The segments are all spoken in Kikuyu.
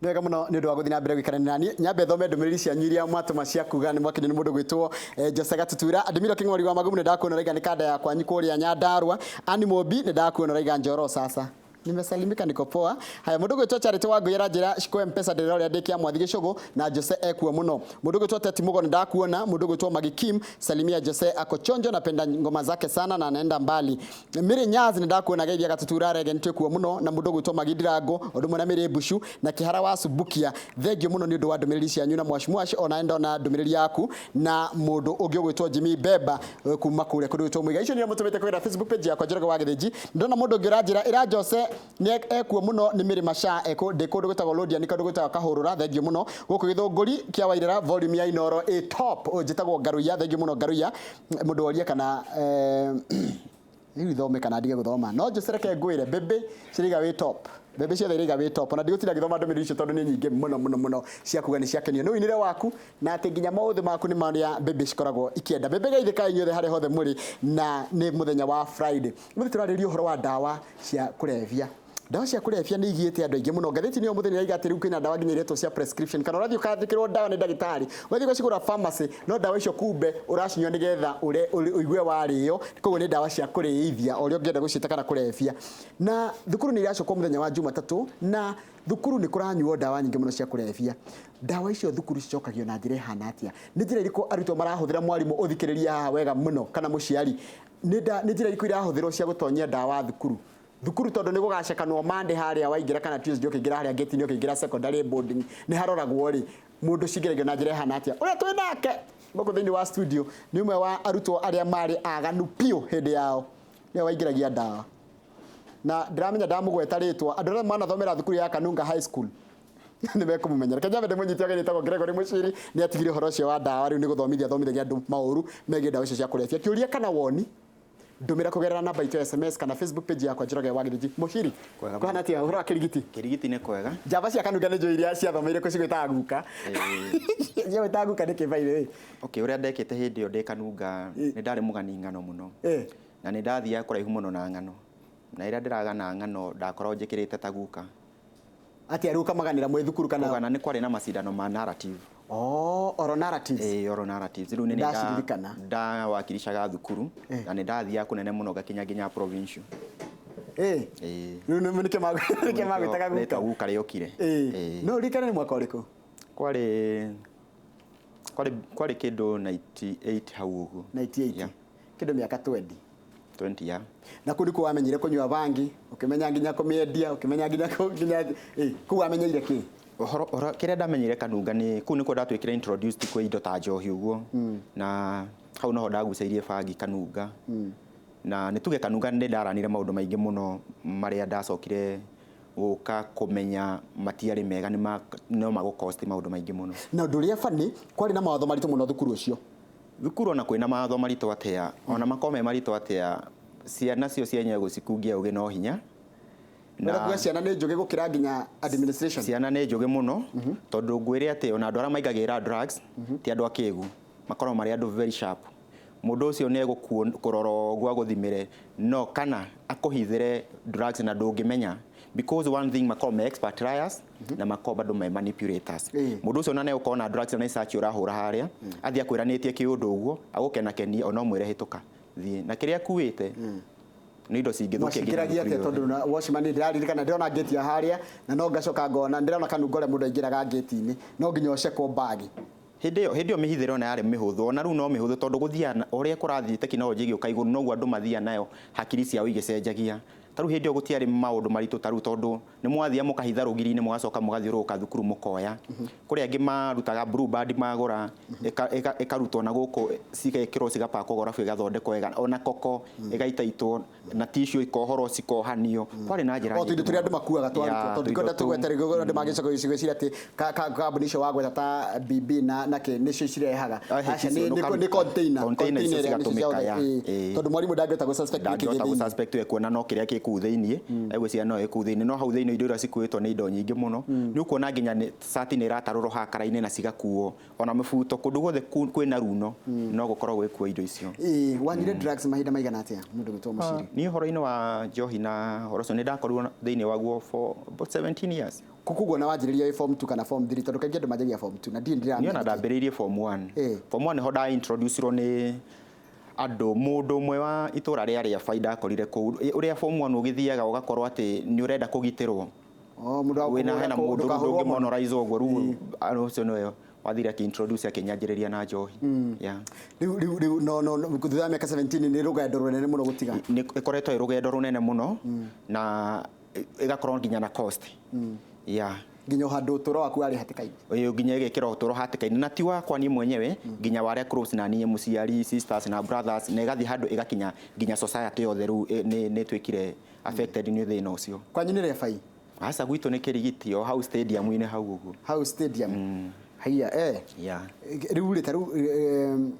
Nĩ wega mũno nĩ ũndũ wa gũthiĩ na mbere gũikarania nani. Nyambe thome ndũmĩrĩri cianyu iria mwatũma cia kuga nĩ mwakenio nĩ mũndũ gwĩtwo Jose Gatutura. Adimiro Kĩng'ori wa Magumu, nĩ ndakuona, ũraiga nĩ kanda ya kwanyu kũrĩa Nyandarua. Ani Mũmbi, nĩ ndakuona, ũraiga njoro sasa. Nimesalimika, niko poa. Haya, mũndũ gwĩtwo Charity wa Ngũi aranjĩra Shiko M-Pesa ndĩrorĩa ndĩ kĩa Mwathi Gĩcũgũ na Jose ekuo mũno. Mũndũ gwĩtwo Teti Mũgo, nĩ ndakuona. Mũndũ gwĩtwo Magi Kim, salimia Jose, ako chonjo, napenda ngoma zake sana na anaenda mbali. Mary Nyaz, nĩ ndakuona, geithia Gatutura rege, nĩ twĩkuo mũno. Na mũndũ gwĩtwo Magi Ndirango, ũndũ ũmwe na Mary Mbushu na Kĩhara wa Subukia. Thengio mũno nĩ ũndũ wa ndũmĩrĩri cianyu na Mwash Mwash, ona ndona ndũmĩrĩri yaku na mũndũ ũngĩ ũgwĩtwo Jimmy Beba kuma kũrĩa kũndũ gwĩtwo Mũiga. Icio nĩo mũtũmĩte kũgerera Facebook page yakwa Njoroge wa Gĩthĩnji. Ndona mũndũ ũngĩ ũranjĩra ĩra Jose nĩ ekuo mũno, nĩ Mary Masha, ndĩ kũndũ gwĩtagwo Londiani, kũndũ gwĩtagwo Kahũrũra. Thengio mũno. Gũkũ Gĩthũngũri kĩa Wairera, volume ya Inoro ĩ top. Ũyũ njĩtagwo Ngaruiya. Thengio mũno Ngaruiya. Mũndũ woria kana rĩu thome kana ndige gũthoma, no Jose reke ngwĩre, mbembe ciraiga wĩ top, mbembe ciothe iraiga wĩ top. Ona ndigũtinda ngĩthoma ndũmĩrĩri icio tondũ nĩ nyingĩ mũno mũno mũno cia kuga nĩ ciakenio nĩ ũinĩre waku na atĩ nginya maũthĩ maku nĩ marĩa mbembe cikoragwo ikĩenda. Mbembe geithĩkai inyuothe harĩa hothe mũrĩ, na nĩ mũthenya wa Friday. Ũmũthĩ tũrarĩrĩria ũhoro wa ndawa cia kũrebia. Ndawa cia kũrebia nĩ igiĩte andũ aingĩ mũno. Ngathĩti-inĩ ya ũmũthĩ nĩ ĩraiga atĩ rĩu kwĩna ndawa nginya iretwo cia prescription, kana ũrathiĩ ũkandĩkĩrwo ndawa nĩ ndagĩtarĩ, ũgathiĩ ũgacigũra pharmacy, no ndawa icio kumbe ũracinyua nĩgetha ũigue warĩo, koguo nĩ ndawa cia kũrĩithia, o ũrĩa ũngĩenda gũciĩta kana kũrebia. Na thukuru nĩ iracokwo mũthenya wa Jumatatũ, na thukuru nĩ kũranyuo ndawa nyingĩ mũno cia kũrebia. Ndawa icio thukuru cicokagio na njĩra ĩhana atĩa? Nĩ njĩra irĩkũ arutwo marahũthĩra? Mwarimũ ũthikĩrĩrie haha wega mũno, kana mũciari, nĩ njĩra irĩkũ irahũthĩrwo cia gũtonyia ndawa thukuru? Thukuru tondũ nĩ gũgacekanwo Monday harĩa waingĩra kana Tuesday ũkĩingĩra harĩa gate-inĩ ũkĩingĩra secondary boarding nĩ haroragwo rĩ, mũndũ cingĩragio na njĩra ĩhana atĩa? Ũrĩa twĩ nake gũkũ thĩinĩ wa studio nĩ ũmwe wa arutwo arĩa marĩ aganu biũ hĩndĩ yao, nĩwe waingĩragia ndawa. Na ndĩramenya ndamũgweta rĩtwa, andũ arĩa manathomera thukuru ya Kanunga High School nĩ mekũmũmenya. Reke nyambe ndĩmũnyite ũgeni, etagwo Gregory Mũciri, nĩ atigire ũhoro ũcio wa ndawa, rĩu nĩ gũthomithia athomithagia andũ maũru megiĩ ndawa icio cia kũrebia. Kĩũria kana woni, ndũmĩra kũgerera namba itũ ya SMS kana Facebook page yakwa Njoroge wa Gĩthĩnji. Mũciri, Kwega. Kũhana atĩa ũhoro wa kĩrigiti? Kĩrigiti nĩ kwega. Njamba cia Kanunga nĩ njũĩ iria ciathomeire kũ cigwĩtaga guka. Ciagwĩtaga guka nĩkĩ by the way? Okay, ũrĩa ndekĩte hĩndĩ ĩyo ndĩ Kanunga, nĩ ndarĩ mũgani ng'ano mũno. Na nĩ ndathiaga kũraihu mũno na ng'ano. Na rĩrĩa ndĩragana ng'ano ndakoragwo njĩkĩrĩte ta guka. Atĩa rĩu, ũkamaganĩra mwĩ thukuru kana? Kũgana nĩ kwarĩ na macindano ma narrative. Oh, oral narratives. Ĩĩ, oral narratives. Rĩu nĩ Ndaciririkana. ndawakilishaga thukuru na nĩ ndathiaga kũnene mũno ngakinya nginya provincial. Ĩĩ. Rĩu nĩkĩo magwĩtaga guka. Rĩtwa guka rĩokire. Ĩĩ. No ũririkane nĩ mwaka ũrĩkũ? Kwarĩ kĩndũ 98 hau ũguo. 98? Yeah. Kĩndũ mĩaka 20. 20, yeah. Na kũu nĩkuo wamenyire kũnyua bangi, ũkĩmenya nginya kũmĩendia, ũkĩmenya nginya nginya kũu wamenyeire kĩ? Ũhoro kĩrĩa ndamenyire Kanunga nĩ kũu nĩkuo ndatuĩkire introduced kwĩ indo ta njohi ũguo. Na hau noho ndagucĩirie bangi Kanunga. Na nĩ tuge Kanunga nĩ ndaranire maũndũ maingĩ mũno marĩa ndacokire gũka kũmenya matiarĩ mega, nĩ no magũ cost maũndũ maingĩ mũno. Na ũndũ ũrĩa funny, kwarĩ na mawatho maritũ mũno thukuru ũcio. Thukuru ona kwĩna mawatho maritũ atĩa, ona makorwo me maritũ atĩa, ciana cio cienyewe gũcikungia ũgĩ no hinya. Na kuga ciana nĩ njũgĩ gũkĩra nginya administration. Ciana nĩ njũgĩ mũno, tondũ ngwĩre atĩ ona andũ arĩa maingagĩrĩra drugs ti andũ akĩgu, makoragwo marĩ andũ very sharp. Mũndũ ũcio nĩ egũkũrora ũguo agũthimĩre, no kana akũhithĩre drugs na ndũngĩmenya. Because one thing, makoragwo me expert liars na makoragwo bado me manipulators. Mũndũ ũcio ona nĩ egũkorwo na drugs na nĩ search ũrahũra harĩa, athiĩ akwĩranĩtie kĩũndũ ũguo, agũkenakenie, ona ũmwĩre hĩtũka thiĩ. Na kĩrĩa akuĩte nĩ indo cingĩthũkia nginya Mwacingĩragia atĩa? thukuru Tondũ na watchman, ndĩraririkana ndĩrona ngĩti ya harĩa na no ngacoka ngona ndĩrona Kanunga ũrĩa mũndũ aingĩraga ngĩti-inĩ no nginya ũcekwo bag. Hĩndĩ ĩyo mĩhithĩre ona yarĩ mĩhũthũ, ona rĩu no mĩhũthũ, tondũ gũthiaga ũrĩa kũrathiĩ tekinoronjĩ ĩgĩũka igũrũ noguo andũ mathiaga nayo hakiri ciao igĩcenjagia. Ta rĩu hĩndĩ ĩyo gũtiarĩ maũndũ maritũ ta rĩu, tondũ nĩ mwathiaga mũkahitha rũgiri-inĩ, mũgacoka mũgathiũrũrũka thukuru mũkoya. Kũrĩ angĩ marutaga Blue Band magũra ĩkarutwo na gũkũ, cigekĩrwo cigapakwo arabu ĩgathondekwo wega, ona koko ĩgaitaitwo na tissue ikohorwo cikohanio. Kwarĩ na njĩra O tũindo nyingĩ tũrĩa mũno. Andũ makuaga twa arutwo, tondũ ndikwenda tũindo tũu. Tũgwete rĩngĩ andũ mangĩcoka gwĩciria atĩ kambuni icio wagweta ta BB na kĩ nĩcio cirehaga. Ahe, Aca, icio nĩ container. Container icio Container ĩrĩa nĩcio cigatũmĩka, ciothe, ya. Tondũ mwarimũ ndangĩhota gũ suspect nĩkĩ Ndangĩhota gĩ gũ thĩinĩ. suspect we kuona no kĩrĩa kĩ Ĩ kũu thĩiniĩ, egwĩciria no ĩ kũu thĩiniĩ, no hau thĩiniĩ indo iria cikuĩtwo nĩ indo nyingĩ mũno. Nĩ ũkuona nginya cati nĩ ĩratarũrwo haha kara-inĩ na cigakuo, ona mĩbuto, kũndũ guothe kwĩna runo no gũkorwo gwĩkuo indo icio. Ĩĩ, wanyuire drugs mahinda maigana atĩa, mũndũ gwĩtwo Mũciri? Niĩ ũhoro-inĩ wa njohi na ũhoro ũcio nĩ ndakorirwo thĩinĩ waguo for about 17 years. Koguo na wanjĩrĩria wĩ form 2 kana form 3? Tondũ kaingĩ andũ manjagia form 2 na ndirĩ Niĩ ona ndĩramenya. Ndambĩrĩirie form 1. Form 1 nĩho nda introduce-irwo nĩ andũ, mũndũ ũmwe wa itũra rĩa Rĩabai ndakorire kũu. Ũrĩa form 1 ũgĩthiaga ũgakorwo atĩ nĩ ũrenda kũgitĩrwo. Oh, mũndũ wa Wĩna kũhũra hena mũndũ rĩu ndũkahũrwo mũno. ndũngĩmonorize ũguo rĩu ũcio nĩwe wathire akĩ-introduce akĩnyanjĩrĩria na njohi, yeah. Rĩu no thutha wa mĩaka 17 nĩ rũgendo rũnene mũno gũtiga. Nĩ ĩkoretwo ĩ rũgendo rũnene mũno na ĩgakorwo nginya na cost, yeah. Nginya handũ ũtũũro waku warĩ hatĩka-inĩ. Ĩyo nginya ĩgekĩra ũtũũro hatĩka-inĩ, na ti wakwa niĩ mwenyewe, nginya wa arĩa close na niĩ, mũciari, sisters na brothers, na ĩgathiĩ handũ ĩgakinya nginya society yothe rĩu nĩ ĩtuĩkire affected nĩ thĩna ũcio. Kwanyu nĩ Rĩabai? Aca, gwitũ nĩ Kĩrigiti, o hau stadium-inĩ hau ũguo. Hau stadium, haiya. Yeah. Rĩu rĩ, ta rĩu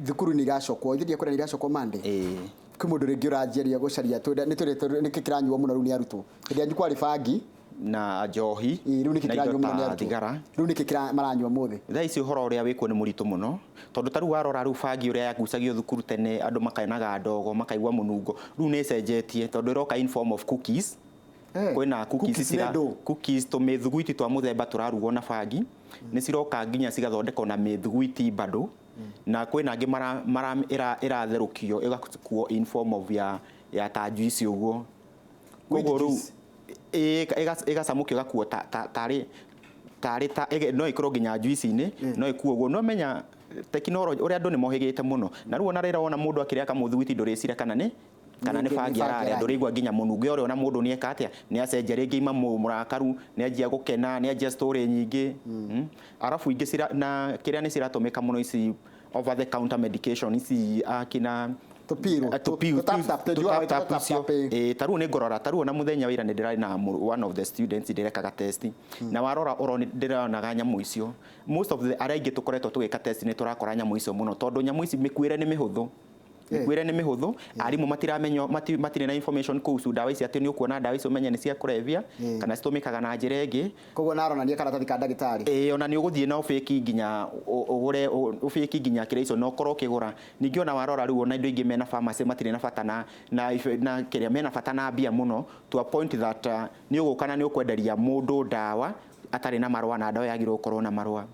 thukuru nĩ iracokwo, ithuĩ ndiakwĩra nĩ iracokwo Monday? Ĩĩ. Kwĩ mũndũ rĩngĩ ũranjiaria gũcaria twenda nĩ twĩrĩtwo nĩkĩ kĩranyuo mũno rĩu nĩ arutwo. Hĩndĩ yanyu kwarĩ bangi na njohi. Ĩĩ, rĩu nĩkĩ Na indo kĩranyuo mũno nĩ ta arutwo? thigara. Rĩu nĩkĩ maranyua mũthĩ? Thaa ici ũhoro ũrĩa wĩkuo nĩ mũritũ mũno, tondũ ta rĩu warora rĩu bangi ũrĩa yagucagio thukuru tene, andũ makainaga ndogo, makaigua mũnungo, rĩu nĩ ĩcenjetie tondũ ĩroka in form of cookies. Kwĩna cookies. Cookies cira nĩ ndũ? Cookies, tũmĩthuguiti twa mũthemba tũrarugwo na bangi. Nĩ ciroka nginya cigathondekwo na mĩthuguiti bado, na kwĩna angĩ mara ĩratherũkio ĩgakuo in form of ya ta juice ũguo. Weed Koguo rĩu juice. Ĩĩ, ĩgacamũkio ĩgakuo ta tarĩ ta no ĩkorwo nginya juice-inĩ, no ĩkuo ũguo. No menya technology ũrĩa andũ nĩ mohĩgĩte mũno, na rĩu ona rĩrĩa wona mũndũ akĩrĩa kamũthuguiti ndũrĩcira kana nĩ Nĩ bangi bangi ararĩa. ararĩa. Ndũrĩigua nginya mũnungo ũrĩa ona mũndũ nĩ eka atĩa, nĩ acenjia rĩngĩ, ima mũrakaru, nĩ anjia gũkena, nĩ anjia story nyingĩ. Arabu ingĩ cira na kĩrĩa nĩ ciratũmĩka mũno, ici over the counter medication ici akina Tũpiru, tũpiu, tũ tap tap, tũnjuaga tũ tap tũ tap icio. tap, ĩĩ. Ĩĩ, ta rĩu nĩ ngũrora, ta rĩu ona mũthenya wa ira nĩ ndĩrarĩ na one of the students ndĩrekaga test, na warora ũroni ndĩronaga nyamũ icio. Most of the arĩa aingĩ tũkoretwo tũgĩka test nĩ tũrakora nyamũ icio mũno, tondũ nyamũ ici mĩkuĩre nĩ mĩhũthũ. Mĩkuĩre nĩ mĩhũthũ, arimũ matiramenya, matirĩ na information kuhusu ndawa ici, atĩ nĩ ũkuona ndawa icio ũmenye nĩ cia kũrebia kana citũmĩkaga na njĩra ĩngĩ. Koguo naronania karatathi ka ndagĩtarĩ. Ĩĩ, ona nĩ ũgũthiĩ na ũbĩki nginya ũgũre ũbĩki nginya kĩrĩa icio na ũkorwo ũkĩgũra. Ningĩ ona warora rĩu ona indo ingĩ mena pharmacy matirĩ na bata na kĩrĩa mena bata na mbia mũno, to a point that nĩ ũgũka na nĩ ũkwenderia mũndũ ndawa atarĩ na marũa, na ndawa yagĩrĩirwo gũkorwo na marũa,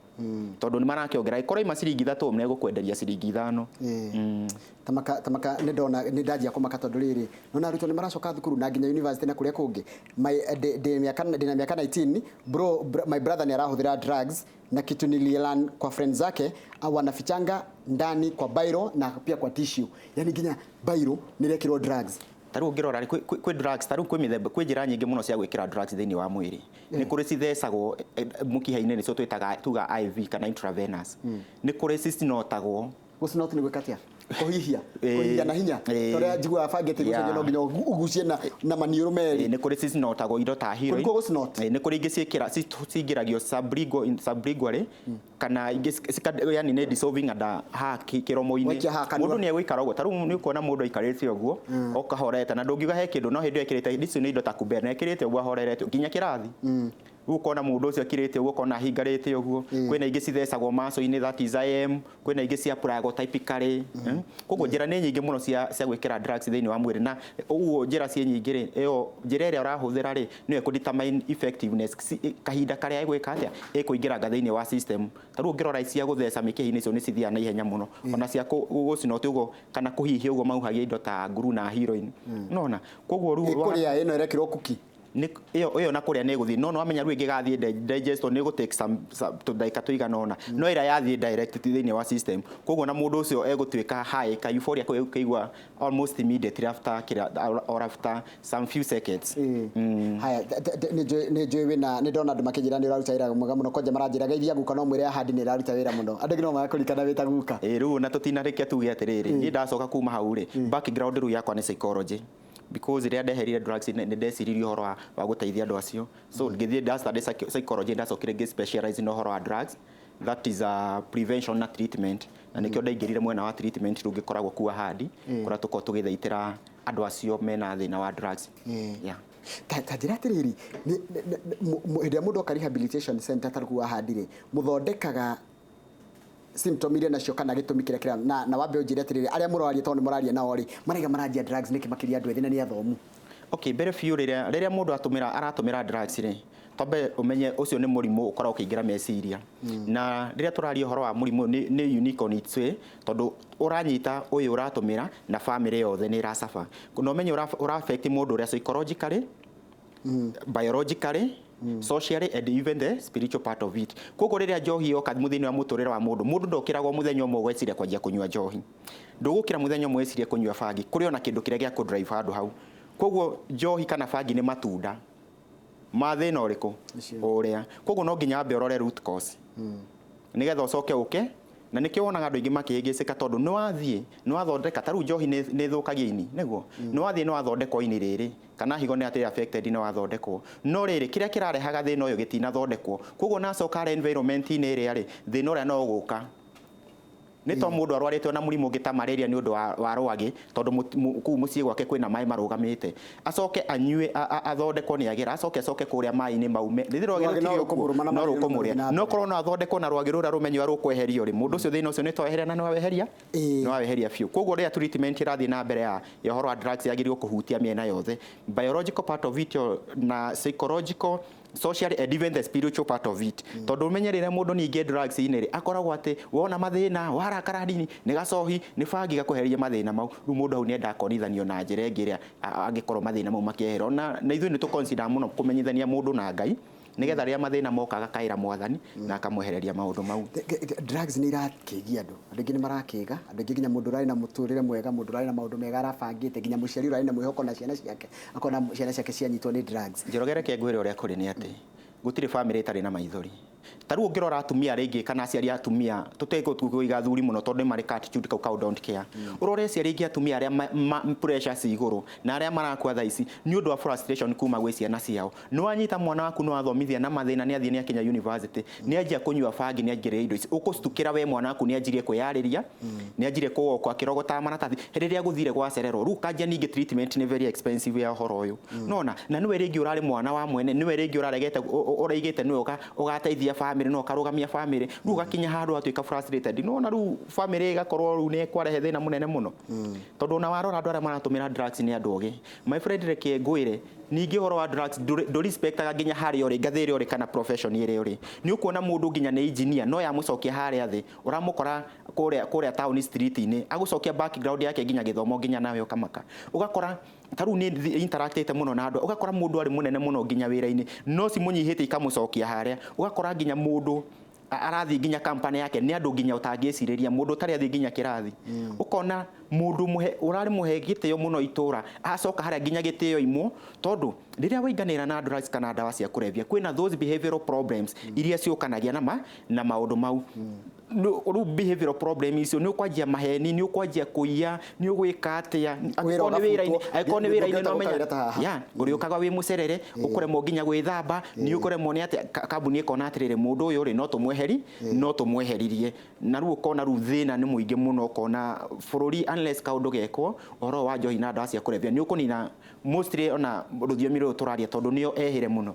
tondũ nĩ marakĩongerera ĩkorwo ima ciringi 3, megũkwenderia ciringi 5. Tamaka tamaka, nĩ ndona nĩ ndanjia kũmaka, tondũ rĩrĩ nona arutwo nĩ maracoka thukuru na nginya university na kũrĩa kũngĩ. My ndĩ ndĩ mĩaka ndĩna mĩaka 19 bro, my brother nĩ arahũthĩra drugs na kitu nililearn kwa friends zake, wanafichanga ndani kwa bairo na pia kwa tissue, yani nginya bairo nĩ rekĩrwo drugs. Ta rĩu ũngĩrora kwĩ drugs, ta rĩu kwĩ mĩthemba, kwĩ njĩra nyingĩ mũno cia gwĩkĩra drugs thĩinĩ wa mwĩrĩ. Nĩ kũrĩ cithecagwo mũkiha-inĩ, nĩcio twĩtaga tuga IV kana intravenous. Nĩ kũrĩ cicinotagwo. Gũcinot nĩ gwĩka atĩa? Kũhihia? Kũhihia na hinya? Torĩa njiguaga bangi atĩ gucagia no nginya ũgucie na maniũrũ merĩ. Nĩ kũrĩ cicinotagwo indo ta heroin. Kũrĩ gũcinot? Nĩ kũrĩ ingĩ ciĩkĩra cingĩragio sublingually, kana ingĩ yani nĩ dissolving under haha kĩromo-inĩ. Waikia haha kanua. Mũndũ nĩ egũikara ũguo, ta rĩu nĩ ũkuona mũndũ aikarĩte ũguo ũkahorete, na ndũngiuga he kĩndũ, no hĩndĩ ĩyo ekĩrĩte icio nĩ indo ta kubera, na ekĩrĩte ũguo ahorerete nginya kĩrathi. Rĩu ũkona mũndũ ũcio akirĩte ũguo, ũkona ahingarĩte ũguo. Kwĩna ingĩ cithecagwo maco-inĩ, that is IM. Kwĩna ingĩ ciapuragwo typically. Koguo njĩra nĩ nyingĩ mũno cia gwĩkĩra drugs thĩinĩ wa mwĩrĩ, na ũguo njĩra ciĩ nyingĩ rĩ, ĩyo njĩra ĩrĩa ũrahũthĩra rĩ nĩyo ĩkũ determine effectiveness, kahinda karĩa ĩgwĩka atĩa ĩkũingĩranga thĩinĩ wa system. Ta rĩu ũngĩrora cia gũtheca mĩkiha-inĩ icio nĩ cithiaga na ihenya mũno, ona cia gũcinoti ũguo kana kũhihia ũguo mauhagia indo ta nguru na heroin, nona koguo rĩu Kũrĩa ĩno ĩrekĩrwo cookie. Nĩ ĩyo na kũrĩa nĩ ĩgũthiĩ, no nĩ wamenya rĩu ĩngĩgathiĩ digestion nĩ ĩgũ take some tũndagĩka tũigana ũna, no ĩrĩa yathiĩ direct thĩinĩ wa system, koguo na mũndũ ũcio egũtuĩka high ka euphoria kũigua almost immediately after kĩrĩa or after some few seconds. Haya, nĩ njũĩ wĩna nĩ ndona andũ makĩnjĩra nĩ ũraruta wĩra mwega mũno. Kwanja maranjĩra geithia guka, no mwĩre ahandi nĩ ĩraruta wĩra mũno. Andũ no magakũririkana wĩ ta guka. Ĩ, rĩu na tũtinarĩkia tuge atĩrĩrĩ, niĩ ndacoka kuma hau rĩ, background rĩu yakwa nĩ psychology, because rĩrĩa ndeherire drugs nĩ ndeciririe ũhoro wa gũteithia andũ acio, so ngĩthiĩ nda study psychology, ndacokire ngĩ specialize na ũhoro wa drugs, that is prevention na treatment, na nĩkĩo ndaingĩrire mwena wa treatment. Rĩu ngĩkoragwo kuo ahandi kũrĩa tũkoragwo tũgĩthaitĩra Andũ acio mena thĩna wa drugs. Yeah. Ta njĩra atĩrĩrĩ, hĩndĩ ĩrĩa mũndũ oka rehabilitation center ta rĩu wahandire, mũthondekaga symptom iria nacio kana gĩtũmi kĩrĩa kĩra na wambe ũnjĩre atĩrĩrĩ, arĩa mũraria, tondũ nĩ mũraria nao rĩ, maraiga maranjia drugs nĩkĩ, makĩria andũ ethĩ na nĩ athomu? Okay, mbere biũ, rĩrĩa mũndũ aratũmĩra drugs rĩ, twambe ũmenye ũcio nĩ mũrimũ ũkoragwo ũkĩingĩra meciria. Na rĩrĩa tũraria ũhoro wa mũrimũ, nĩ unique on its way, tondũ ũranyita ũyũ ũratũmĩra na family yothe nĩ ĩracaba. Na ũmenye ũra affect mũndũ ũrĩa psychologically, biologically, socially and even the spiritual part of it. Koguo rĩrĩa njohi yoka thĩinĩ wa mũtũrĩre wa mũndũ, mũndũ ndokĩragwo mũthenya ũmwe ũgeciria kwanjia kũnyua njohi, ndũgũkĩra mũthenya ũmwe wĩcirie kũnyua bangi. Kũrĩ ona kĩndũ kĩrĩa gĩa kũdrive handũ hau. Koguo njohi kana bangi nĩ matunda ma thĩna ũrĩkũ? Ũcio. Ũrĩa. Koguo no nginya wambe ũrore root cause nĩgetha ũcoke ũke, na nĩkĩo wonaga andũ aingĩ makĩhĩngĩcĩka, tondũ nĩ wathiĩ nĩ wathondeka, ta rĩu njohi nĩ ĩthũkagia ini, nĩguo nĩ wathiĩ nĩ wathondekwo ini rĩrĩ kana higo nĩ atĩ affected, nĩ wathondekwo, no rĩrĩ kĩrĩa kĩrarehaga thĩna ũyũ gĩtinathondekwo. Koguo nacoka harĩa environment-inĩ ĩrĩa rĩ, thĩna ũrĩa no ũgũka nĩ to mũndũ arwarĩte ona mũrimũ ũngĩ ta malaria nĩ ũndũ wa rwagĩ, tondũ kũu mũciĩ gwake kwĩna maĩ marũgamĩte, acoke anyue, athondekwo nĩ agĩra, acoke kũrĩa maĩ-inĩ maume rĩrĩ rwagĩ Rwagĩ no rũtirĩ okuo, rũkũmũrũma na no maĩ no rũkũmũrĩa rũthiĩ na no mbere. korwo no athondekwo na rwagĩ rũrĩa rũmenywa rũkweherio rĩ, mũndũ ũcio thĩna ũcio nĩ toweheria na nĩ waweheria, nĩ waweheria biũ. Koguo rĩrĩa treatment ĩrathiĩ na mbere ya ũhoro wa drugs, yagĩrĩirwo kũhutia mĩena yothe, biological part of it na psychological, social and even the spiritual part of it, tondũ ũmenye rĩrĩa mũndũ ningĩ drugs-inĩ rĩ, akoragwo atĩ wona mathĩna warakara hanini, nĩ gacohi, nĩ bangi, gakwehereria mathĩna mau. Rĩu mũndũ hau nĩendaga konithanio na njĩra ĩngĩ ĩrĩa angĩkorwo mathĩna mau makĩehera. Na ithuĩ nĩ tũ-consider mũno kũmenyithania mũndũ na Ngai, nĩgetha rĩrĩa mathĩna moka agakaĩra Mwathani na akamwehereria maũndũ mau. Drugs nĩ irakĩgia andũ. Andũ aingĩ nĩ marakĩga, andũ aingĩ, nginya mũndũ ũrarĩ na mũtũrĩre mwega, mũndũ ũrarĩ na maũndũ mega arabangĩte, nginya mũciari ũrarĩ na mwĩhoko na ciana ciake, akona ciana ciake cianyitwo nĩ drugs. Njoroge, reke ngwĩre ũrĩa kũrĩ, nĩ atĩ gũtirĩ bamĩrĩ ĩtarĩ na maithori. Ta rĩu ũngĩrora atumia rĩngĩ kana aciari a atumia, tũtegũiga athuri mũno tondũ nĩ marĩ ka attitude kau kau don't care, ũrore aciari aingĩ atumia arĩa pressure ci igũrũ na arĩa marakua thaa ici nĩ ũndũ wa frustration kuma gwĩ ciana ciao. Nĩ wanyita mwana waku, nĩ wathomithia na mathĩna, nĩ athiĩ, nĩ akinya university, nĩ anjia kũnyua bangi, nĩ anjĩrĩria indo ici, ũkũcitukĩra we mwana waku nĩ anjirie kwĩyarĩria, nĩ anjirie kũwokwo akĩrogotaga maratathi rĩrĩa gũthire gwacererwo. Rĩu kanjia ningĩ treatment nĩ very expensive ya ũhoro ũyũ, nona na nĩwe rĩngĩ ũrarĩ mwana wa mwene, nĩwe rĩngĩ ũraregete, ũraigĩte nĩwe ũgateithia family no ũkarũgamia family. Rĩu ũgakinya handũ watuĩka frustrated, nona rĩu family ĩgakorwo rĩu nĩ ĩkwarehe thĩna mũnene mũno, tondũ ona warora andũ arĩa maratũmĩra drugs nĩ andũ ogĩ. My friend, reke ngwĩre ningĩ ũhoro wa drugs, ndũrespectaga nginya harĩa ũrĩ, ngathĩ ĩrĩa ũrĩ kana profession ĩrĩa ũrĩ. Nĩ ũkuona mũndũ nginya nĩ engineer, no yamũcokia harĩa thĩ ũramũkora kũrĩa town street-inĩ, agũcokia background yake nginya gĩthomo, nginya nawe ũkamaka. Ũgakora ta rĩu nĩ interactĩte mũno na andũ, ũgakora mũndũ arĩ mũnene mũno nginya wĩra-inĩ, no cimũnyihĩte ikamũcokia harĩa. Ũgakora nginya mũndũ arathiĩ nginya company yake nĩ andũ nginya ũtangĩcirĩria, mũndũ ũtarĩ athiĩ nginya kĩrathi. Ũkona mũndũ mũhe ũrarĩ mũhe gĩtĩo mũno itũra, acoka harĩa nginya gĩtĩo imwo, tondũ rĩrĩa wainganĩra na drugs kana ndawa cia kũrebia, kwĩna those behavioral problems iria ciũkanagia na maũndũ mau. Rĩu behavioral problem icio, nĩ ũkwanjia maheni, nĩ ũkwanjia kũiya, nĩ ũgwĩka atĩa, Wĩra angĩkorwo nĩ wĩra-inĩ, ũgabutwo, angĩkorwo nĩ wĩra-inĩ ndũngĩhota no gũka menya wĩra ta haha. Ya ũrĩũkaga wĩ mũcerere, ũkũremwo nginya gwĩthamba, nĩ ũkũremwo nĩ atĩa, kambuni ĩkona atĩrĩrĩ, mũndũ ũyũ rĩ, no tũmweheri, no tũmweheririe. Na rĩu ũkona rĩu thĩna nĩ mũingĩ mũno, ũkona bũrũri unless kaũndũ gekwo ũhoro wa njohi na ndawa cia kũrebia, nĩ ũkũnina mostly ona rũthiomi rũrũ tũraria, tondũ nĩo ehĩre mũno.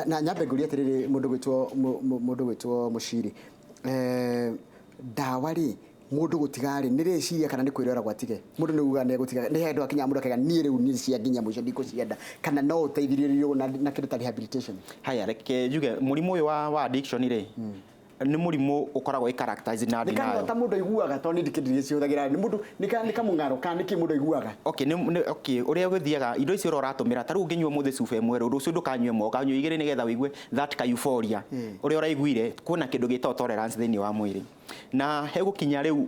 Na nyambe ngũrie atĩrĩrĩ, mũndũ gwĩtwo Mũciri, ndawa rĩ, mũndũ gũtiga rĩ, nĩ rĩciria kana nĩ kwĩrora gwatige? Mũndũ nĩ uga nĩ egũtiga, nĩ handũ akinya mũndũ akaiga niĩ rĩu nĩ cia nginya mũico ndikũcienda, kana no ũteithĩrĩrio na kĩndũ ta rehabilitation? Haya, reke njuge mũrimũ ũyũ wa addiction rĩ, nĩ mũrimũ ũkoragwo wĩ characterized na Nĩ denial. kanyota mũndũ aiguaga? Tondũ niĩ ndikĩndĩ cihũthagĩra, nĩ mũndũ nĩ kamũng'aro kana nĩ kĩ mũndũ aiguaga? Okay, okay, ũrĩa gũthiaga indo icio ũrĩa ũratũmĩra, ta rĩu ũngĩnyua mũthĩ cuba ĩmwe rĩ, rũciũ ndũkanyue ĩmwe, ũkanyua igĩrĩ nĩgetha ũigue that ka euphoria ũrĩa ũraiguire. Kwĩna kĩndũ gĩtagwo tolerance thĩinĩ wa mwĩrĩ, na hegũkinya rĩu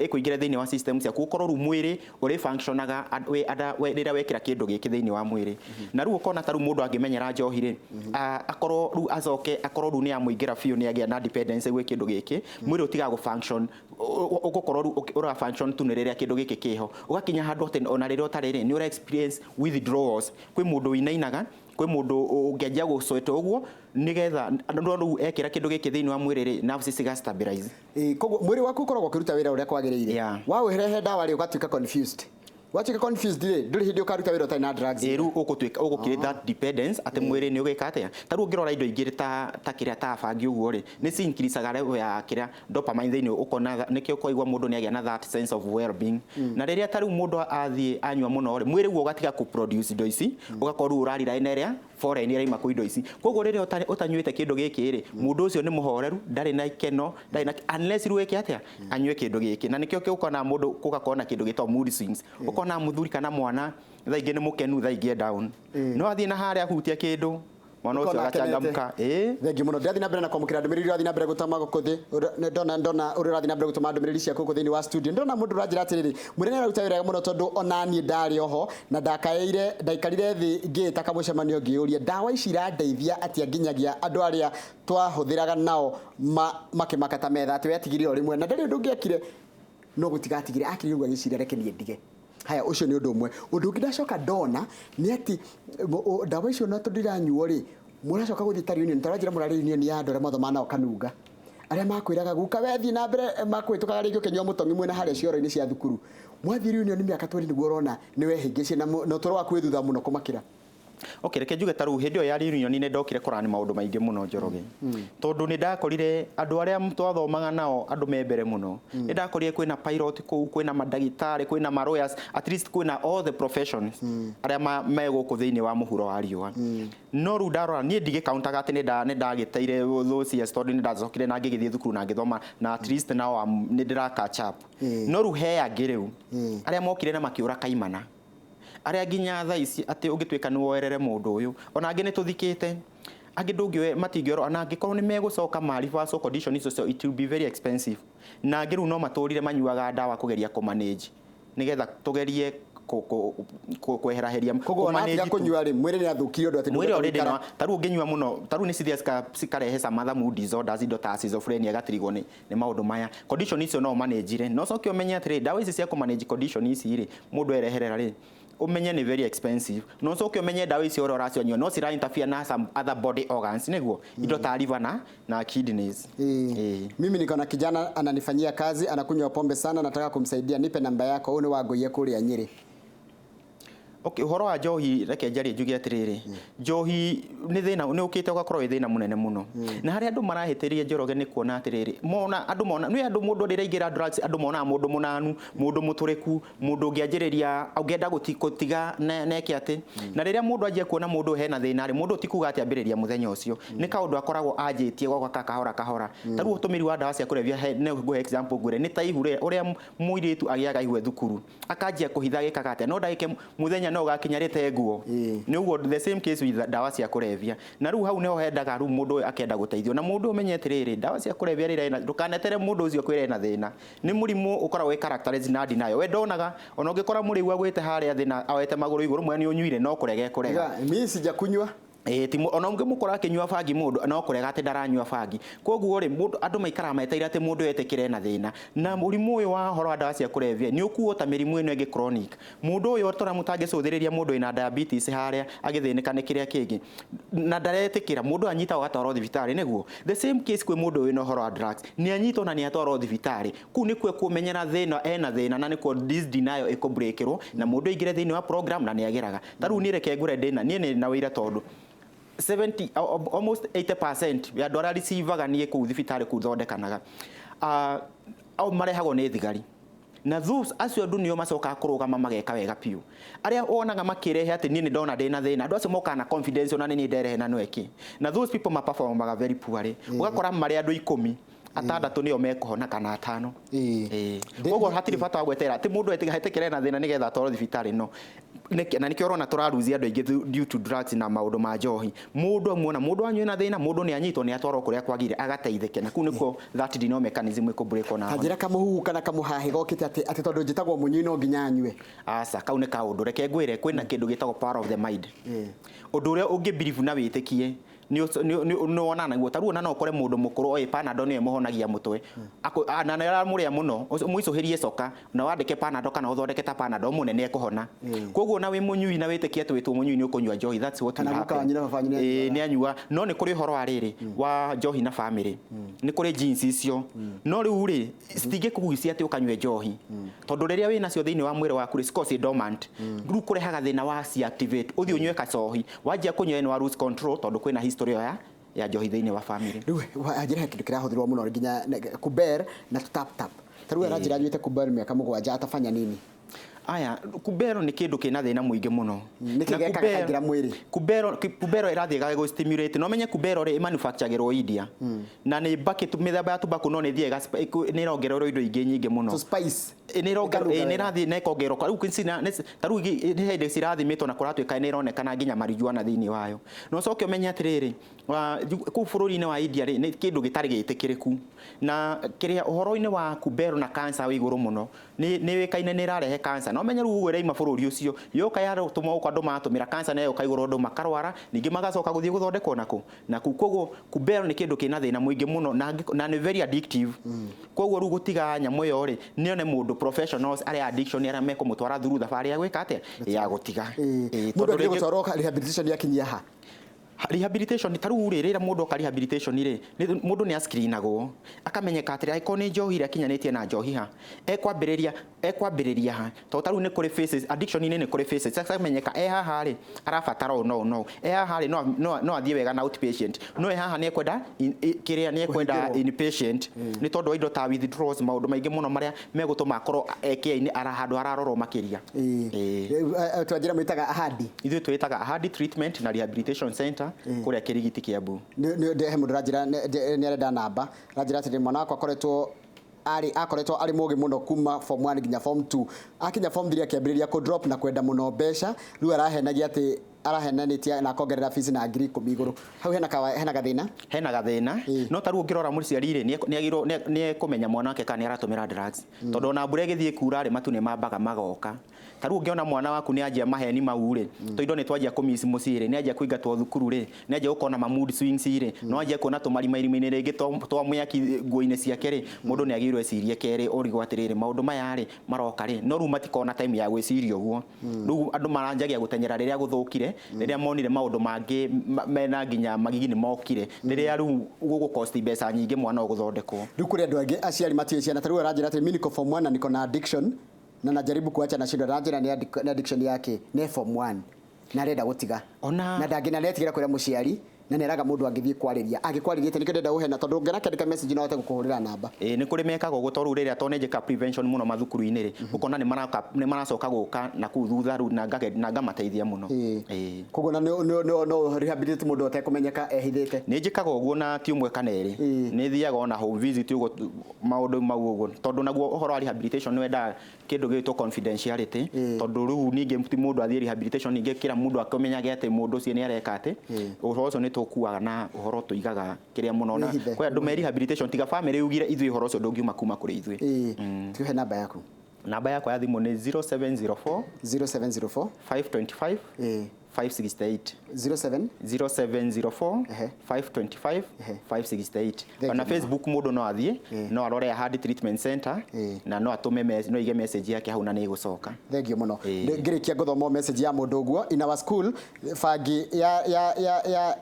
ĩkũingĩra thĩinĩ wa system ciaku, ũkorwo rĩu mwĩrĩ ũrĩ functionaga rĩrĩa wekĩra kĩndũ gĩkĩ thĩinĩ wa mwĩrĩ. Na rĩu ũkona ta rĩu mũndũ angĩmenyera njohi rĩ, akorwo rĩu acoke akorwo rĩu nĩ amũingĩra biũ, nĩ agĩa na dependence gwĩ kĩndũ gĩkĩ, mwĩrĩ ũtigaga gũ function, ũgũkorwo rĩu ũra function tu nĩ rĩrĩa kĩndũ gĩkĩ kĩho. Ũgakinya handũ atĩ ona rĩrĩa ũtarĩ rĩ, nĩ ũra experience withdrawals. Kwĩ mũndũ ũinainaga, kwĩ mũndũ ũngĩanjia gũcweta ũguo, nĩgetha no rĩu ekĩra kĩndũ gĩkĩ thĩinĩ wa mwĩrĩ rĩ, nerves ciga stabilize. Ĩĩ, koguo mwĩrĩ waku ũkoragwo ũkĩruta wĩra ũrĩa kwagĩrĩire. Waũrehe ndawa rĩ, ũgatuĩka confused. Watuĩka confused rĩ, ndũrĩ hĩndĩ ũkaruta wĩra ũtarĩ na drugs. Ĩ rĩu ũgũtuĩka ũgũkiri that dependence atĩ mwĩrĩ nĩ ũgĩka atĩa. Ta rĩu ũngĩrora indo ingĩ ta kĩrĩa, ta bangi ũguo rĩ, nĩ ci increaseaga level ya kĩrĩa dopamine thĩinĩ, ũkona nĩkĩo ũkaigua mũndũ nĩ agĩa na that sense of well being. Na rĩrĩa ta rĩu mũndũ athiĩ anyua mũno rĩ, mwĩrĩ guo ũgatiga kũ produce indo ici, ũgakorwo rĩu ũrarira na ĩrĩa foreign ĩraima kwĩ indo ici. Koguo rĩrĩa ũtanyuĩte kĩndũ gĩkĩ rĩ, mũndũ ũcio nĩ mũhoreru, ndarĩ na ikeno, ndarĩ na, unless rĩu ĩke atĩa, anyue kĩndũ gĩkĩ. Na nĩkĩo ũkona mũndũ gũgakorwo na kĩndũ gĩtagwo mood swings, ũkona mũthuri kana mwana thaa ingĩ nĩ mũkenu, thaa ingĩ e down, no athiĩ na harĩa ahutia kĩndũ, mwana ũcio Ũkona akenete. agachangamka. Ĩĩ. Thengiũ mũno. Ndĩrathiĩ na mbere na kwamũkĩra ndũmĩrĩri, ũrathiĩ na mbere gũtũma gũkũ thĩ. Ndona ũrĩa ũrathiĩ na mbere gũtũma ndũmĩrĩri ciaku gũkũ thĩinĩ wa studio. Ndĩrona mũndũ ũranjĩra atĩrĩrĩ, mwĩre nĩ araruta wĩra mũno, tondũ ona niĩ ndarĩ oho na ndakaĩire, ndaikarire thĩ ngĩĩta kamũcemanio ngĩyũria ndawa ici irandeithia atĩa, nginyagia andũ arĩa twahũthĩraga nao makĩmaka ta metha atĩ we atigire o rĩmwe na ndarĩ ũndũ ũngĩekire no gũtigatigire, akire ũguo agĩciria reke niĩ ndige. Haya, ũcio nĩ ũndũ ũmwe. Ũndũ ũngĩ ndacoka ndona nĩ atĩ ndawa icio na tondũ iranyuo rĩ, mũracoka gũthiĩ ta reunion, ta ũranjĩra mũrarĩ reunion ya andũ arĩa mathomaga nao Kanunga, arĩa makwĩraga guka we thiĩ na mbere, makwĩtũkaga rĩngĩ ũkĩnyua mũtongi mwena harĩa cioro-inĩ cia thukuru. Mwathiĩ reunion mĩaka 20 nĩguo ũrona nĩ wehĩngĩcie na ũtũro waku wĩ thutha mũno kũmakĩra. Okay, reke njuge ta rĩu hĩndĩ ĩyo ya reunion nĩ ndokire kũrani maũndũ maingĩ mũno, Njoroge, tondũ nĩ ndakorire andũ arĩa twathomaga nao, andũ me mbere mũno. Nĩ ndakorire kwĩna pilot kũu, kwĩna mandagĩtarĩ, kwĩna ma lawyers, at least kwĩna all the professions arĩa me gũkũ thĩinĩ wa mũhuro wa riũa. No rĩu ndarora niĩ ndigĩkauntaga atĩ nĩ ndagĩteire those years, tondũ nĩ ndacokire na ngĩgĩthiĩ thukuru na ngĩthoma na at least now nĩ ndĩra catch up. No rĩu he angĩ rĩu arĩa mokire na makĩũra kaimana, arĩa nginya thaa ici atĩ ũngĩtuĩka nĩ woerere mũndũ ũyũ, ona angĩ nĩ tũthikĩte, angĩ ndũngĩoe matingĩorwo, ona angĩkorwo nĩ megũcoka ma reversal condition icio cio, it will be very expensive. Na angĩ rĩu no matũrire manyuaga ndawa kũgeria kũ manage nĩgetha tũgerie kweheraheria. Koguo ona atiga kũ-manage tu. Kũnyua rĩ, mwĩrĩ nĩ athũkirie ũndũ atĩ Mwĩrĩ already ndũngĩhota. No ta rĩu ũngĩnyua mũno, ta rĩu nĩ cithiaga cikarehe some other mood disorders, indo ta schizophrenia, ĩgatirigwo nĩ maũndũ maya. Condition icio no ũmanĩnjire, no coke ũmenye atĩrĩ, ndawa ici cia kũmanage condition ici rĩ, mũndũ ereherera rĩ, ũmenye nĩ very expensive. No ũcoke ũmenye ndawa icio ũrĩa ũracionyua no cira interfere na some other body organs, nĩguo indo ta liver na kidneys. Ĩĩ. Mimi niko na kijana ananifanyia kazi, anakunywa pombe sana, nataka kumsaidia, nipe namba yako. Huyu ni Wangũiye kũrĩa Nyĩrĩ. Okay, ũhoro wa njohi, reke njarie njuge atĩrĩrĩ, njohi nĩ thĩna, nĩ ũkĩte ũgakorwo wĩ thĩna mũnene mũno. Na harĩa andũ marahĩtĩria, Njoroge, nĩ kuona atĩrĩrĩ, mona andũ mona nĩ andũ mũndũ rĩrĩa aingĩra drugs, andũ monaga mũndũ mũnanu, mũndũ mũtũrĩku, mũndũ ũngĩanjĩrĩria ũngĩenda gũtiga neke atĩ. Na rĩrĩa mũndũ anjia kuona mũndũ hena thĩna rĩ, mũndũ ti kuga atĩ ambĩrĩria mũthenya ũcio, nĩ kaũndũ akoragwo anjĩtie goka kahora kahora. Ta rĩu ũtũmĩri wa ndawa cia kũrebia, nĩ ngũhe example ngwĩre nĩ ta ihu rĩrĩa ũrĩa mũirĩtu agĩaga ihu e thukuru, akanjia kũhitha gĩkaga atĩa, no ndagĩke mũthenya no ũgakinya rĩte nguo. Nĩ ũguo the same case with ndawa cia kũrebia. Na rĩu hau nĩho hendaga rĩu mũndũ ũyũ akenda gũteithio. Na mũndũ ũmenye atĩrĩrĩ, ndawa cia kũrebia rĩrĩa ena, ndũkanetere mũndũ ũcio kwĩra ena thĩna. Nĩ mũrimũ ũkoragwo wĩ characterized na denial. We ndonaga ona ũngĩkora mũrĩu agwĩte harĩa thĩ na awete magũrũ igũrũ, mwene nĩ ũnyuire, no kũrega ekũrega. Mimi sijakunywa. Ĩĩ, ti ona ũngĩmũkora akĩnyua bangi, mũndũ no kũrega atĩ ndaranyua bangi. Koguo rĩ, mũndũ andũ maikaraga metereire atĩ mũndũ etĩkĩre ena thĩna. Na mũrimũ ũyũ wa ũhoro wa ndawa cia kũrebia nĩ ũkuo ta mĩrimũ ĩno ĩngĩ chronic. Mũndũ ũyũ tũra mũtangĩcũthĩrĩria mũndũ wĩna diabetes harĩa agĩthĩnĩka nĩ kĩrĩa kĩngĩ na ndaretĩkĩra, mũndũ anyitagwo agatwarwo thibitarĩ. Nĩguo the same case kwĩ mũndũ wĩna ũhoro wa drugs, nĩ anyitwo na nĩ atwarwo thibitarĩ. Kũu nĩkuo kũmenyera thĩna ena thĩna, na nĩkuo this denial ĩkũbreakĩrwo na mũndũ aingĩre thĩinĩ wa program na nĩ ageraga. Ta rĩu niĩ reke ngũre ndĩna niĩ nĩ na wĩira, tondũ 70 almost 80% ya andũ arĩa receivaga niĩ kũu thibitarĩ kũu thondekanaga au marehagwo nĩ thigari. Na those acio andũ nĩo macokaga kũrũgama mageka wega biũ. Arĩa wonaga makĩrehe atĩ niĩ nĩ ndona ndĩna thĩna, andũ acio mokaga na confidence, ona nĩ niĩ nderehe na no eke. Na those people maperformaga very poorly. Ũgakora marĩ andũ 10, atandatũ nĩo mekũhona kana atano. Ĩĩ. Ĩĩ. Koguo hatirĩ bata wa gweterera atĩ mũndũ etĩkĩre na thĩna nĩgetha atwarwo thibitarĩ. No na nĩkĩo ũrona tũraruzia andũ aingĩ due to drugs na maũndũ ma njohi. Mũndũ amuona mũndũ anyue na thĩna, mũndũ nĩ anyitwo, nĩ atwarwo kũrĩa kwagĩrĩire agateithĩke, na kũu nĩkuo that denial mechanism ĩkũbreakwo na Ta njĩra kamũhuhu kana kamũhahĩ gokĩte atĩ tondũ njĩtagwo mũnyui no nginya anyue. Aca, kau nĩ kaũndũ. Reke ngwĩre, kwĩna kĩndũ gĩtagwo power of the mind. Ũndũ ũrĩa ũngĩ believe na wĩtĩkie Nĩ wonanaguo ta rĩu ona no ũkore mũndũ mũkũrũ oĩ Panadol nĩyo ĩmũhonagia mũtwe. Na nĩ aramũrĩa mũno, mũicũhĩrie coka na wandĩke Panadol kana ũthondeke ta Panadol mũnene ekũhona. Koguo na wĩ mũnyui na wĩtĩkie atĩ wĩtwo mũnyui nĩ ũkũnyua njohi, that's what Kana will guka happen. wanyu na baba wanyu nĩ Ĩĩ, anyuaga. Nĩ anyua. No nĩ kũrĩ ũhoro wa rĩrĩ wa njohi na family, nĩ kũrĩ genes icio, no rĩu rĩ citingĩkũgucia atĩ ũkanyue njohi, tondũ rĩrĩa wĩ nacio thĩinĩ wa mwĩrĩ waku rĩ, cikoragwo ciĩ dormant. Rĩu kũrehaga thĩna wa ci activate, ũthiĩ ũnyue kacohi, wanjia kũnyua nĩ wa lose control, tondũ kwĩna history ĩyo ya njohi thĩinĩ wa family. Rĩu anjĩra he kĩndũ kĩrahũthĩrwo mũno nginya kuber na tap tap. Ta rĩu aranjĩra anyuĩte kuber mĩaka 7, atafanya nini? Aya, kubero nĩ kĩndũ kĩna thĩna mũingĩ mũno. Nĩkĩ Na gekaga kaingĩra mwĩrĩ? Kubero ĩrathiĩ gagũ stimulate. No menye kubero rĩ manufacturagĩrwo India na nĩ mbakĩ mĩthemba ya tobacco, no nĩ ĩthiaga nĩ ĩrongererwo indo ingĩ nyingĩ mũno. To spice. Nĩ ĩrongererwo. Ĩkanunga wega. Nĩ ĩrathiĩ na ĩkongererwo. Rĩu ta rĩu nĩ hĩndĩ cirathimĩtwo na kũratuĩka nĩ ĩronekana nginya marijuana thĩinĩ wayo. Na ũcoke ũmenye atĩrĩrĩ, kũu bũrũri-inĩ wa India rĩ, nĩ kĩndũ gĩtarĩ gĩtĩkĩrĩku, na kĩrĩa ũhoro-inĩ wa kubero na cancer wĩ igũrũ mũno, nĩ yũĩkaine nĩ ĩrarehe cancer. Na ũmenye rĩu ũguo ĩraima bũrũri ũcio yoka yaratũmwo gũkũ, andũ matũmĩra cancer na yoka igũrũ, andũ makarwara, ningĩ magacoka gũthiĩ gũthondekwo nakũ naku. Koguo kubero nĩ kĩndũ kĩna thĩna mũingĩ mũno na nĩ very addictive. Koguo rĩu gũtiga nyamũ ĩyo rĩ, nĩ one mũndũ professionals arĩa addiction arĩa mekũmũtwara through thabarĩ ya gwĩka atĩa, ya gũtiga. Mũndũ Tondũ angĩthiĩ rĩngĩ gũtwarwo rehabilitation yakinyia ha? Rehabilitation ta rĩu rĩ, rĩrĩa mũndũ oka rehabilitation rĩ, mũndũ nĩ ascreenagwo akamenyeka atĩrĩ, angĩkorwo nĩ njohi ĩrĩa akinyanĩtie na njohi ha ekwambĩrĩria ha, tondũ ta rĩu nĩ kũrĩ phases addiction-inĩ, nĩ kũrĩ phases. Akamenyeka e haha rĩ arabatara ũũ no ũũ no ũũ, e haha rĩ no athiĩ wega na outpatient, no e haha nĩ ekwenda kĩrĩa nĩ ekwenda Kũhingĩrwo. inpatient, nĩ tondũ wa indo ta withdrawals, maũndũ maingĩ mũno marĩa megũtũma akorwo e care-inĩ ara handũ ararorwo makĩria. Twanjĩra mwĩtaga Ahadi? Ithuĩ twĩtaga Ahadi Treatment na Rehabilitation Center kũrĩa Kĩrigiti, Kiambu. He mũndũ ũranjĩra nĩ arenda namba, aranjĩra atĩrĩ, mwana wakwa akoretwo arĩ mũgĩ mũno kuma form 1 nginya form 2, akinya form 3 akĩambĩrĩria kũ drop na kwenda mũno mbeca. Rĩu arahenagia atĩ arahenanĩtie na akongerera fees na 10,000 igũrũ. Hau hena gathĩna? Hena gathĩna. No ta rĩu ũngĩrora mũciari rĩ, nĩ agĩrĩirwo nĩ ekũmenya mwana wake kana nĩ aratũmĩra drugs, tondũ ona mbura ĩgĩthiĩ kura rĩ, matu nĩ mambaga magoka. Ta rĩu ũngĩona mwana waku nĩ anjia maheni mau rĩ, tondũ indo nĩ twanjia kũmiss mũciĩ rĩ, nĩ anjia kũingatwo thukuru rĩ, nĩ anjia gũkorwo na ma mood swings rĩ, no anjia kuona tũmarima-irima-inĩ rĩngĩ twa mĩaki nguo-inĩ ciake rĩ, mũndũ nĩ agĩrĩirwo ecirie kerĩ, ũrigwo atĩrĩrĩ, maũndũ maya rĩ maroka rĩ, no rĩu matikona time ya gwĩciria ũguo. Rĩu andũ maranjagia gũtenyera rĩrĩa gũthũkire, rĩrĩa monire maũndũ mangĩ mena nginya magigi nĩ mokire, rĩrĩa rĩu gũgũcost mbeca nyingĩ mwana ũyũ gũthondekwo. Rĩu kũrĩ andũ angĩ aciari matiũĩ ciana. Ta rĩu aranjĩra atĩ mimi niko form 1 na niko na addiction na najaribu kuacha na shida. Aranjĩra nĩ addiction yake, nĩ form 1 na arenda gũtiga na ndangĩ na nĩetigĩra kwĩra mũciari, na nĩeraga mũndũ angĩthiĩ kwarĩria angĩkwarĩria atĩ nĩkĩo ndĩrenda ũhe, na tondũ ũngĩona akĩandĩka message no ahote gũkũhũrĩra namba. Ĩĩ, nĩ kũrĩ mekaga ũguo, tondũ rĩu rĩrĩa tondũ nĩ njĩkaga prevention mũno mathukuru-inĩ rĩ, ũkona nĩ maracoka gũka na kũu thutha rĩu na ngamateithia mũno. Ĩĩ. Koguo na no rehabilitate mũndũ atekũmenyeka ehithĩte? Nĩ njĩkaga ũguo, na ti ũmwe kana erĩ. Nĩ thiaga ona home visit ũguo, maũndũ mau ũguo, tondũ naguo ũhoro wa rehabilitation nĩ wendaga kĩndũ gĩgwĩtwo confidentiality, tondũ rĩu ningĩ ti mũndũ athiĩ rehabilitation ningĩ kĩra mũndũ akĩmenyage atĩ mũndũ ũcio nĩ areka atĩ ũhoro ũcio nĩ tũkuaga na ũhoro tũigaga kĩrĩa mũno, na Wĩhithe. kwĩ andũ me rehabilitation tiga family yugire ithuĩ ũhoro ũcio ndũngiuma kuma kũrĩ ithuĩ. Tuhe namba yaku. Namba yakwa ya thimũ nĩ 0704 0704 525 568. 07 0704 525 568. Thank Ona you. Facebook mũndũ no athiĩ no arore Ahadi Treatment Center na no atũme no aige message yake hau na nĩ ĩgũcoka. Thank you mũno. Ngĩrĩkia ngũthoma message ya mũndũ ũguo: in our school bangi ya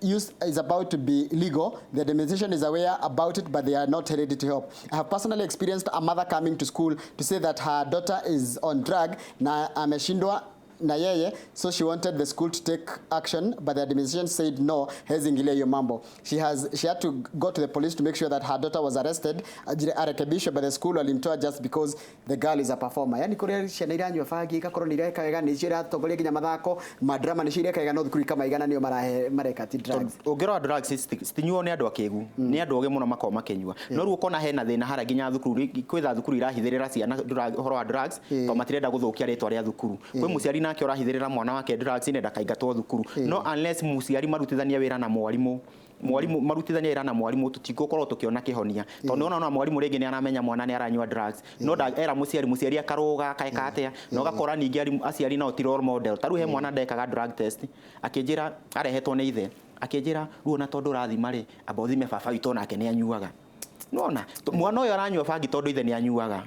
use is about to be legal. The administration is aware about it, but they are not ready to help. I have personally experienced a mother coming to school to say that her daughter is on drug na ameshindwa na yeye, so she wanted the school to take action, but the administration said no, hezi ingilia hiyo mambo. She had to go to the police to make sure that her daughter was arrested, arekebishwe, but the school walimtoa just because the girl is a performer. Yani kũrĩa ciana iranyua bangi igakorwo nĩ ireka wega, nĩcio iratongoria nginya mathako madrama, nĩcio ireka wega, no thukuru ikamaigana nĩo marahe mareka ti drugs. Ũngĩrora drugs citinyuo nĩ andũ akĩgu, nĩ andũ ogĩ mũno makoragwo makĩnyua, no rĩu ũkona hena thĩna harĩa nginya thukuru kwĩtha thukuru irahithĩrĩra ciana ũhoro wa drugs, tondũ matirenda gũthũkia rĩtwa rĩa thukuru. Kwĩ mũciari nake ũrahithĩrĩra mwana wake drugs nĩ ndakaingatwo thukuru, no unless mũciari marutithanie wĩra na mwarimũ, mwarimu marutithania wĩra na mwarimũ, tũtigũkorwo tũkĩona kĩhonia, tondũ nĩwona ona mwarimũ rĩngĩ nĩ aramenya mwana nĩ aranyua drugs, no era mũciari, mũciari akarũga akaeka atĩa, na ũgakora ningĩ aciari nao ti role model. Ta rĩu he mwana ndekaga drug test, akĩnjĩra arehetwo nĩ ithe. Akĩnjĩra rĩu ona tondũ ũrathima rĩ, amba ũthime baba witũ onake nĩ anyuaga. Nona mwana ũyũ aranyua bangi tondũ ithe nĩ anyuaga.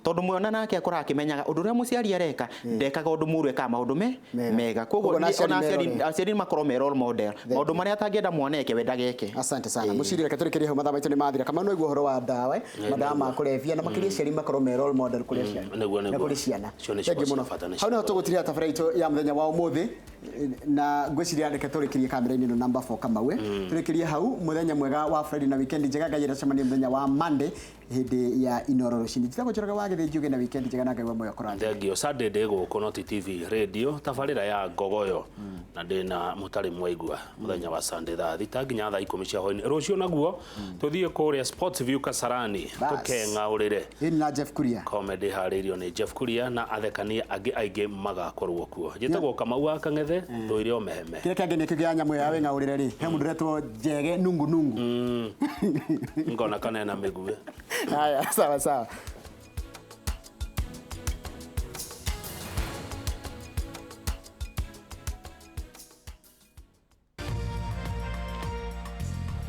Tondũ mwana nake akoraga akĩmenyaga ũndũ ũrĩa mũciari areka ndekaga ũndũ mũũru, ekaga maũndũ Mega. mega. Koguo Koguo na aciari ona aciari merore. aciari makorwo me role model, maũndũ marĩa atangĩenda mwana eke we ndageke. Asante sana. Muciri, reke tũrĩkĩrie hau, mathaa maitũ nĩ mathira. Kama no igua ũhoro wa ndawa, madawa ma kũrebia, na makĩria aciari makorwo me role model kũrĩ aciari Nĩguo, na nĩguo. kũrĩ ciana. Cio nĩ Thengiũ ciugo mũno. cia bata, nĩ Hau niho ciugo. tũgũtirĩra tabarĩra itũ ya mũthenya wa ũmũthĩ, na ngwĩciria reke tũrĩkĩrie kamera-inĩ ĩno number 4 Kamau, tũrĩkĩrie hau. Mũthenya mwega wa Friday na weekend njega. Ngai ĩracemania mũthenya wa Monday hĩndĩ ya Inoro rũcinĩ. Njĩtagwo Njoroge wa Gĩthĩnji. Ũgĩe na weekend njega na Ngai wa muoyo kũrathime. Thengio. Sunday ndĩ gũkũ no ti TV, radio tabarĩra ya Ngogoyo, na ndĩna mũtarĩ mwaigua mũthenya wa Sunday thaa 6 nginya thaa 10 cia hwainĩ. Rũciũ naguo tũthiĩ kũrĩa Sports View Kasarani Bas. tũkeng'aũrĩre. Ĩni na Jeff Kuria. Comedy harĩirio nĩ Jeff Kuria na athekania angĩ aingĩ magakorwo kuo. Njĩtagwo Kamau wa Kang'ethe, thũire o meheme. Kĩrĩa kĩangenia kĩu kĩa nyamũ ĩyo ya wĩng'aũrĩre rĩ, he mũndũ ũretwo Njege Nungu Nungu. Ngona kanena mĩguĩ. Haya, sawa sawa.